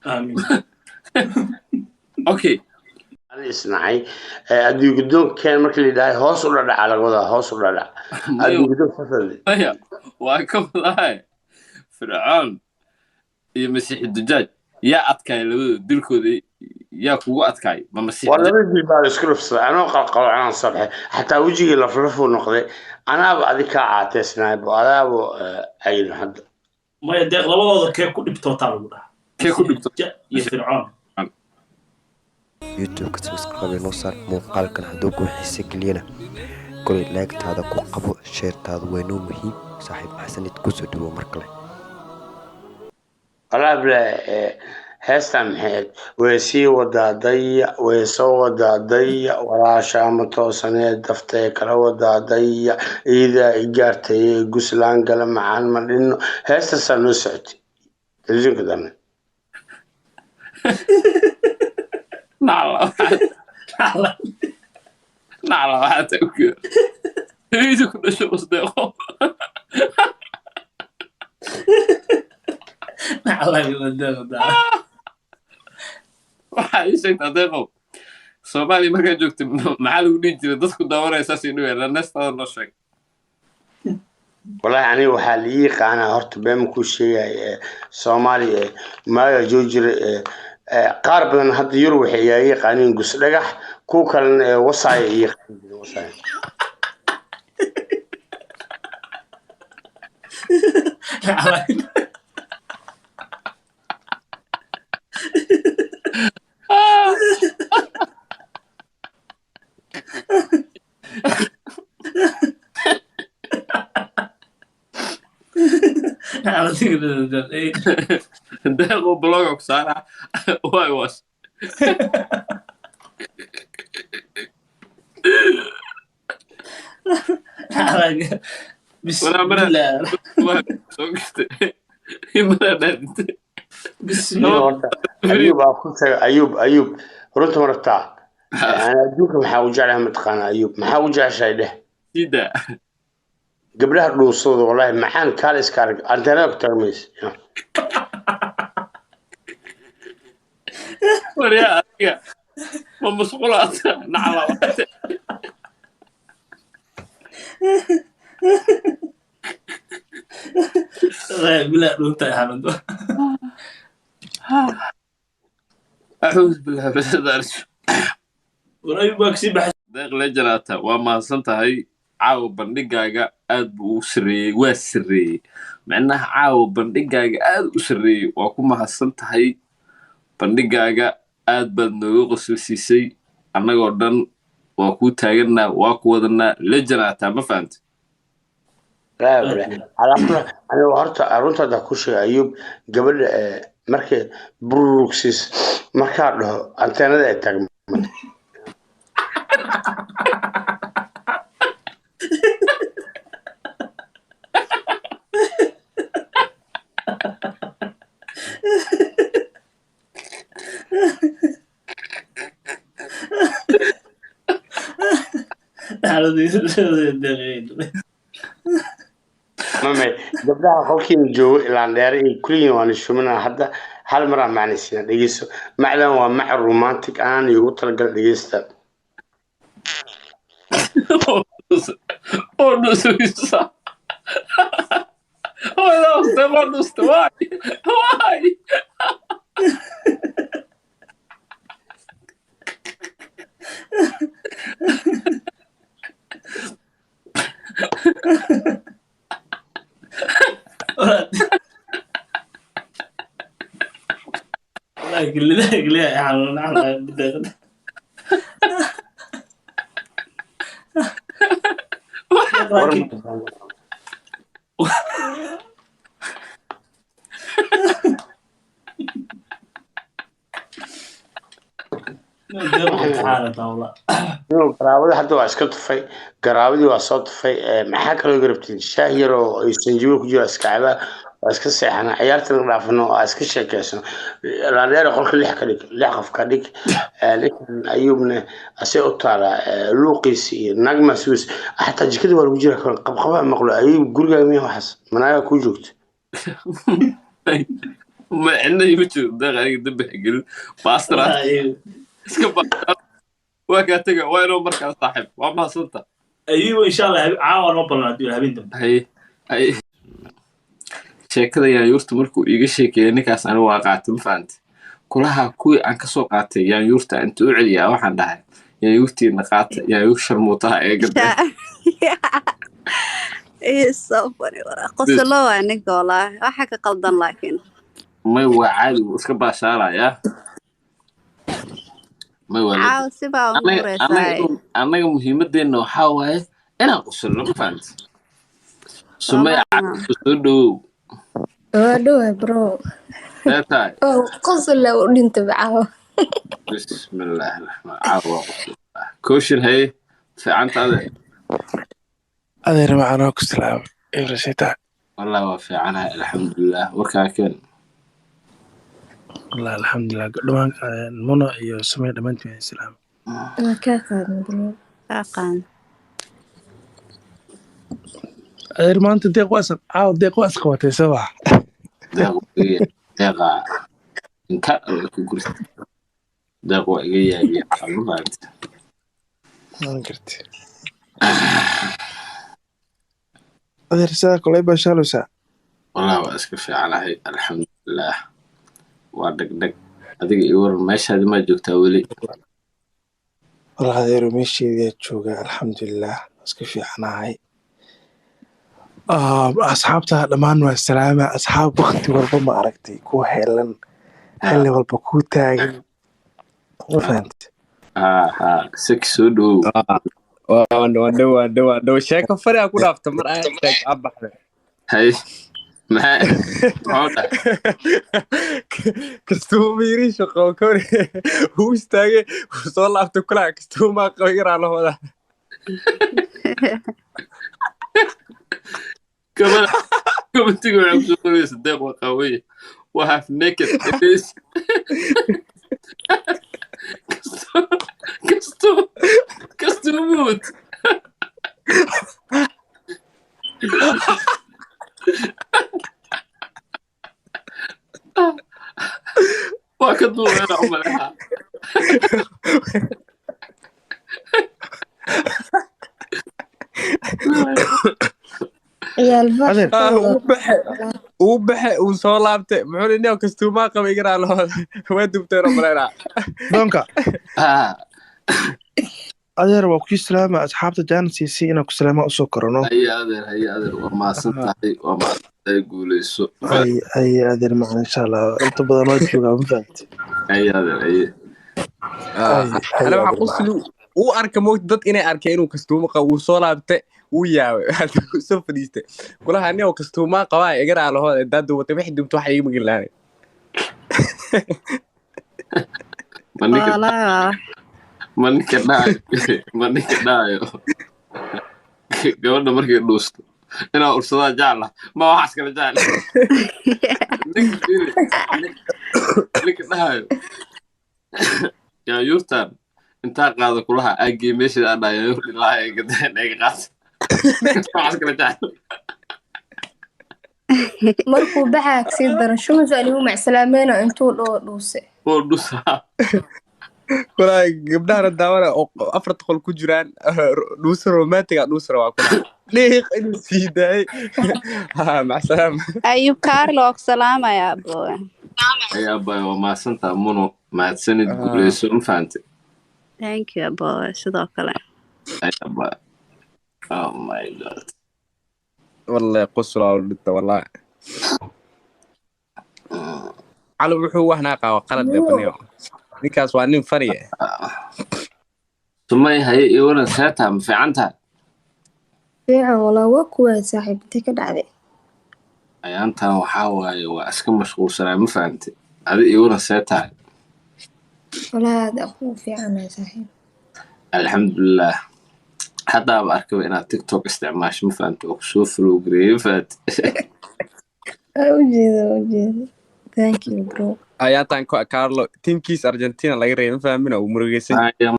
Aamin. Okay. Ani isnacay adduun gudoonkeen markii la yidhaahay hoos u dhadhaca laga wadaa, hoos u dhadhac adduun gudoon fasal. Maya, waa ka wadahay Fircoon iyo Masiixi Dujaaj yaa adkaay labadooda dilkooda, yaa kugu adkaay ma Masiix? Waa laba jil baa la isku dhufsaday, anoo qalqaloocanaan sabxe, xataa wejigii laflafuu noqday. Anaaba adi kaa caateysnaaybo, adaabo cayno hadda. Maya, Deeq, labadooda kee ku dhibtootaa lagu dhaha? Kee ku dhibto? Iyo Fircoon. YouTube-ka subscribe noo saar. Muuqaalkan hadduu ku xiise geliyana, koley like-taada ku qabo, share-taadu waa noo muhiim. Saaxiib maxsanid, kusoo dhawow mar kale. Walaa bilaa heestan maxay ahayd? Way sii wadaa daya, way soo wadaa daya, walaashaa ma toosaneed, daftay kala wadaa daya, iidaa i gaartay, guslaan gala macaan ma dhinno. Heestaasaa noo socotay telefishinka dambe. Nacla nacla, waxaa taa hooyada ku dhasho wasdeeqo. Waxaa ii sheegtaa, Deeqow, Soomaaliya markaa joogtay maxaa lagu dhihi jiray dadku daawanaya saas inuu yahay nestaada? Noo sheeg. Wallaahi aniga waxaa la ii yaqaanaa horta, been kuu sheegaya, Soomaaliya maaga joogi jiray, qaar badan hadda Yurub waxay iga yaqaaniin gus dhagax, kuwa kalena wasaaya ii yaqaanin jireen, wasaaya. Deeqow, bloga ku saaraa waay was. Bismillah. Soo gastay imadaa dhaadintay. Bismillah. Horta Ayuub aa ku taga. Ayuub, Ayuub, runta ma rabtaa? Ana adduunka maxaa u jeclahay mataqaana? Ayuub, maxaa u jeceshahay dheh? Sida gabdhaha dhuusooda, wallahi maxaan kaala iska arag, anteenada ku taagmaysa. Waryaa, adiga ma musqulaata? Nacla. Bilaa dhuunta xanuun. Acuudu billahi min shaytaani rajiim. War Ayuub baa kasii baxay. Deeq Lejanaata, waa mahadsan tahay. Caawa bandhigaaga aad buu u sarreeyey, waa sarreeyey micnaha. Caawa bandhigaaga aad u sarreeyey, waa ku mahadsan tahay bandhigaaga. Aad baad nooga qosolsiisay annagoo dhan. Waa kuu taaganaa, waa ku wadanaa. Lejanaata, ma fahanta? Aniga horta runta hadda ku sheegay, Ayuub, gabadha markay burugsiis markaa dhaho anteenada ay taagmato. Mame, gabdhaha qolkiina joogo ilaan dheere iyo kulligiin waan ishuminaa. Hadda hal maraa macnaysiina, dhegeyso. Macdan waa mac romantic aan iigu talagal, dhegeysta. Oo dhuusaysa oo dhuusta, waay waay. Wallahi kelida keliya xanuun xanuun. Laakiin Garaawada hadda waa iska tufay, garaabadii waa soo tufay. Maxaa kaloo iga rabtiin? Shaah yar oo ay sanjibiil ku jiro iska cabaa, waa iska seexana, ciyaarta naga dhaafano, waa iska sheekeysano. Laandheer, qolka lix ka dhig, lix qof ka dhig. Ninkan Ayuubna asay u taalaa luuqiisa iyo nagma suis, xataa jikada waa lagu jira qabqabaa maqlo. Ayuub, gurigaaga miya waxaas manaagaa kuu joogto? Ma cidna ima joogo Deeq, aniga dambi ha gelin. Baastara iska baastar, waa kaa tega, waa inoo markaa saaxiib, waa mahadsanta. Ayuba, insha Allah caawa noo ballan haddii habeen dambe. Haye haye, sheekada yaanyuurta markuu iiga sheekeeyay ninkaas, aniga waa qaatay, ma fahamte? Kulaha kuwii aan kasoo qaatay yaanyuurta inta u celiyaa, waxaan dhahay yaanyuurtiina qaata, yaanyuur sharmuutaha ee gadee. Is so funny. Qoslo waa ninka, wallaahi waxa ka qaldan laakiin. May, waa caadi, wuu iska baashaalayaa. May, waa Caaw sibaa u annaga nuureysaay. Annaga muhiimadeenna waxaa waaye inaan qosolno, ma fahamte? Sumaya, soo dhowow. Waa dhawahay, bro. See tahay? Oo qosol u dhintay caawa. Bismillaahi raxmaan, caawa waa qosol. Kooshin, haye, fiicanta ade? Adeer macaan, waa ku salaamay. Ibrasita. Wallah waa fiicanahay, alxamdulilah. Warkaa keen. Wallah alxamdulilah, dhawaan Muno iyo Sumay dhammaantiin waan salaamay. Waa kaa qaadnay, bro. Kaa qaan. Adeer, maanta deeq waa caawa, deeq waa isqabatay sabax. Deeqa inka alla ku gurta, deeq waa iga yaabiya caawa, ma fahamte? Waan gartay. Adeer, sidaa kolay baa shaalaysaa. Wallah waa iska fiicanahay, alxamdulilah, waa dhegdheg. Adiga iyo waran, meeshaadi maa joogtaa weli? Wallah adeero, meesheediyaa joogaa, alxamdulilah, iska fiicanahay. Asxaabta dhammaan waa salaama, asxaab waqti walba ma aragtay ku heelan, xilli walba ku taagan, ma fahantay? Ha ha, seki, soo dhowow. Waan dhow, waan dhow, waan dhow. Sheeko fari aa ku dhaafta mar aa sheeg aa baxday. Hay, maxaa muxuu dhahay? Kastuuma yiriisho qabo kori wuu istaagay, wuu soo laabtay, kulaa kastuumaa qabo yaraa la wadaa. Commentiga waxay kusoo qoraysa deeq waa qaaweye, waa half naked. It is kasto kastuumuud. Waa ka duubeena u maleexa. Ciyaal Adeer. Ah, wuu baxe, wuu baxe, wuu soo laabtay, muxuu dhi nin kastuumaa qaba yaraa la wadaa, waa dubteen oo maleynaa. Doonka. Ah. Adeer, waa kuu salaama, asxaabta jaanis siisay inaan ku salaama usoo korano. Haye adeer, haye adeer, waa mahadsan tahay, waa mahadsan tahay, guuleyso. Ay ay adeer macaan, insha Allah inta badan waa joogaa, ma fahantay? Haye adeer, haye. Ay ay Ana waxaa adeer macaan. qosli uu arka moogta dad inay arkeen inuu kastuumo qabo, wuu soo laabtay, wuu yaabay, wuu soo fadhiistay, kulaha nin oo kastuumaa qabaa igaraa lahooda intaa duubatay wixii duubta waxa iiga magilaanay. Ma ninka Wallaahi waa ma ninka dhahayo, ma ninka dhahayo gabadha markay dhuusto inaa ursadaa jecla, ma waxaas kala jecla? Ninka fiiri, ninka dhahayo yaanyuurtan intaa qaada kulaha aagii meesha aa dhaha yaanyuur dhilaa ee gadeen eega qaata, waxaas kala jecla. Markuu baxaa kasii daran shumis aligu macsalaameena intuu dhoo dhuuse. Oo dhusaa. Kulaha gabdhahana daawana oo afarta qol ku jiraan dhuusa romantiga dhuusara waa kulaha dhiiq inuu sii daayay. Ha, macsalaama. Ayub Kaarlo waa ku salaamaya, bro. Ayaa bay, waa mahadsantaa Muno, mahadsanid, guuleyso, ma fahantay? Thank you, bro, sidoo kale. Ayaa bay, oh my God. Wallahi qoslaa u dhinta, wallahi cali wuxuu wahnaa qaba qalad debaniyo, ninkaas waa nin faniye. Sumay, haye, iyo waran, seetaa, ma fiican tahay? Fiican walaa, waa kuwaay saaxiib, intee ka dhacday? Ayaantan waxaa waaye waa iska mashquulsanaa, ma fahantay? Adi iyo waran, see tahay? Walaa aad aquu fiicanahay, saaxiib. Alxamdulilah, haddaaba arkaba inaad TikTok isticmaasho, ma fahantay? Oo kusoo follow gareeyay, ma fahantay? Waa ujeeda, waa ujeeda, thank you, bro. Ayaantan Carlo tiimkiis Argentina laga reebay, ma fahmina, uu murugaysan. Aya.